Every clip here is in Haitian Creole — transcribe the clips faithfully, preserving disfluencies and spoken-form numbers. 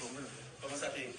Kòman sa te ye?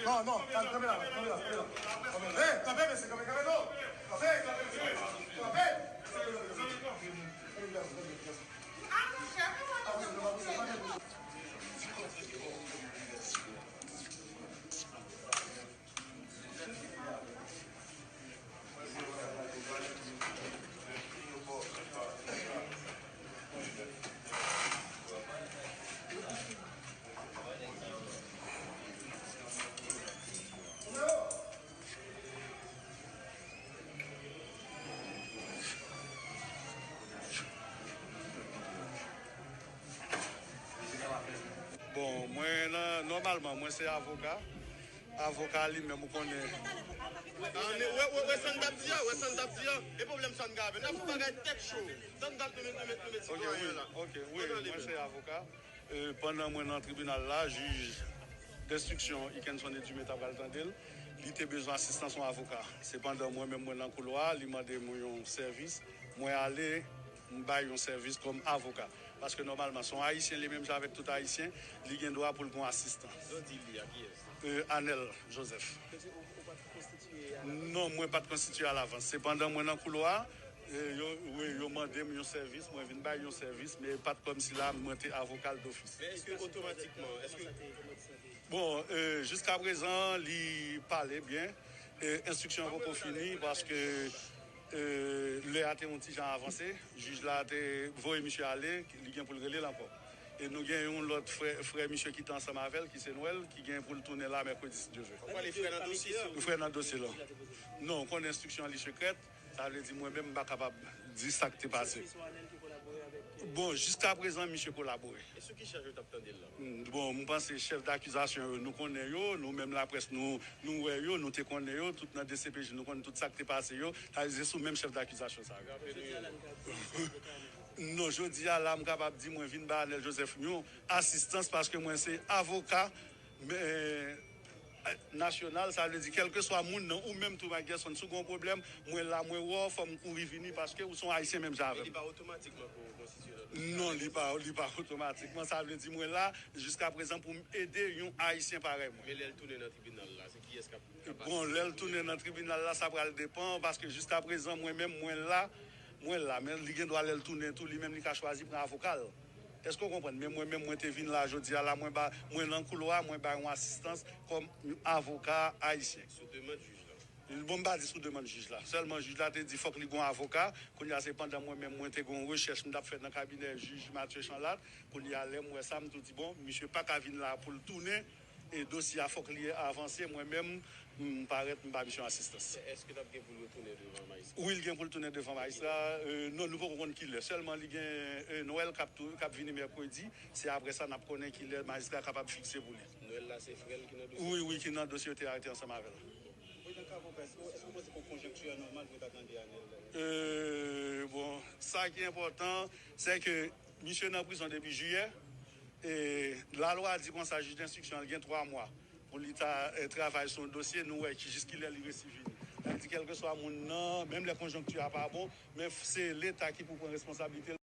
Non, non, kanpe la, kanpe la, kanpe la. Hey, kanpe, mesye, kanpe, kanpe, non. Kanpe, kanpe, kanpe. Bon, mwen nan, nòmalman, mwen se avoka. Avoka li menm, ou konnen. Ah, men wè, wè, wè sa n t ap di a, wè sa n t ap di a. E pwoblèm sa n gen avè l. N ap fè bagay tèt cho. Sa n t ap di, nou met, nou met, nou met sitwayen an la. Ok, wi, mwen se avoka. E, pandan mwen nan tribinal la, jij denstriksyon Ikenson Edumé ta pral tande l, li te bezwen asistans yon avoka. Sepandan, mwen menm, mwen nan koulwa, li mande m yon sèvis, mwen ale, m bay yon sèvis kòm avoka. Paske nòmalman, se yon Ayisyen, li menm jan avèk tout Ayisyen, li gen dwa pou l gen yon asistans. Yo di li a kiyès? E, Anel Joseph. Yo di ou, ou pa t konstitiye alavans? Non, mwen pa t konstitiye alavans. Sepandan, mwen nan koulwa, e, yo, wi, yo mande m yon sèvis, mwen vin bay yon sèvis, men pa t kòmsi la, mwen te avoka l dofis. Men èske otomatikman, èske Bon, e, jiskaprezan, li pale byen. E, enstriksyon an poko fini paske, e, lè a te yon ti jan avanse. Jij la te voye misye ale, li gen pou l rele l ankò. E nou gen yon lòt frè, frè misye ki te ansanm avè l, ki se Nwèl, ki gen pou l tounen la mèkredi, si Dye vle. Ou pale frè nan dosye a? Frè nan dosye la. Non, ou konnen enstriksyon an li sekrèt. Sa vle di mwen menm m pa kapab di sa k te pase. Bon, jiskaprezan, misye kolabore. E sou ki chaj yo t ap tande l la? Mm, bon, m panse chèf dakizasyon yo, nou konnen yo, nou menm laprès, nou, nou wè yo, nou te konnen yo, tout nan D C P J, nou konn tout sa k te pase yo. Sa vle di se sou menm chèf dakizasyon sa yo. Non, jodi a la, m kapab di mwen vin ba Anel Joseph yon asistans paske mwen se avoka, men, nasyonal, sa vle di kèlkeswa moun nan, ou menm tou, Mike Gerson, si w gen yon pwoblèm, mwen la, mwen wè w, fò m kouri vini paske ou se yon Ayisyen menm jan avè m. Men li pa otomatikman pou konstitiye nan dosye? Non, li pa, li pa otomatikman. Sa vle di mwen la jiskaprezan pou m ede yon Ayisyen parèy mwen. Men lè l tounen nan tribinal la, se kiyès k ap, k ap asiste? Bon, lè l tounen nan tribinal la, sa pral depann, paske jiskaprezan, mwen menm, mwen la, mwen la, men li gen dwa lè l tounen tou, li menm li ka chwazi pran avoka l. Èske w konprann? Men mwen menm, mwen te vin la jodi a la, mwen ba, mwen nan koulwa, mwen bay yon asistans kòm yon avoka ayisyen. Sou demann jij la? Bon, m pa di sou demann jij la. Sèlman jij la te di fòk li gen yon avoka. Kounye a se pandan mwen menm, mwen te gen yon rechèch m t ap fè nan kabinè jij Mathieu Chanlat. Kounye a lè m wè sa, m tou di, bon, misye pa ka vin la pou l tounen. E dosye a fòk li avanse, mwen menm, m parèt, m ba misye asistans. Men èske l ap gen pou l retounen devan majistra? Wi, l gen pou l tounen devan majistra. E, non, nou poko konn kilè. Sèlman li gen, e, Nwèl k ap tou, k ap vini mèkredi. Se apre sa n ap konnen kilè majistra kapab fikse pou li. Nwèl la se frè l ki nan dosye? Wi, wi, ki nan dosye, yo te arete ansanm avè l. Prezidan Cavanca, èske, èske w panse ke konjonkti a nòmal pou yo ta tande Anel? E, bon, sa ki enpòtan, se ke misye nan prizon depi jiyè. E, lalwa di konsa, jij denstriksyon an gen twa mwa pou li ta, e, travay sou yon dosye, nou wè ki, jis kilè li resi vini. Li di kèlkeswa moun nan, menm lè konjonkti a pa bon, men se Leta ki pou pran responsablite l.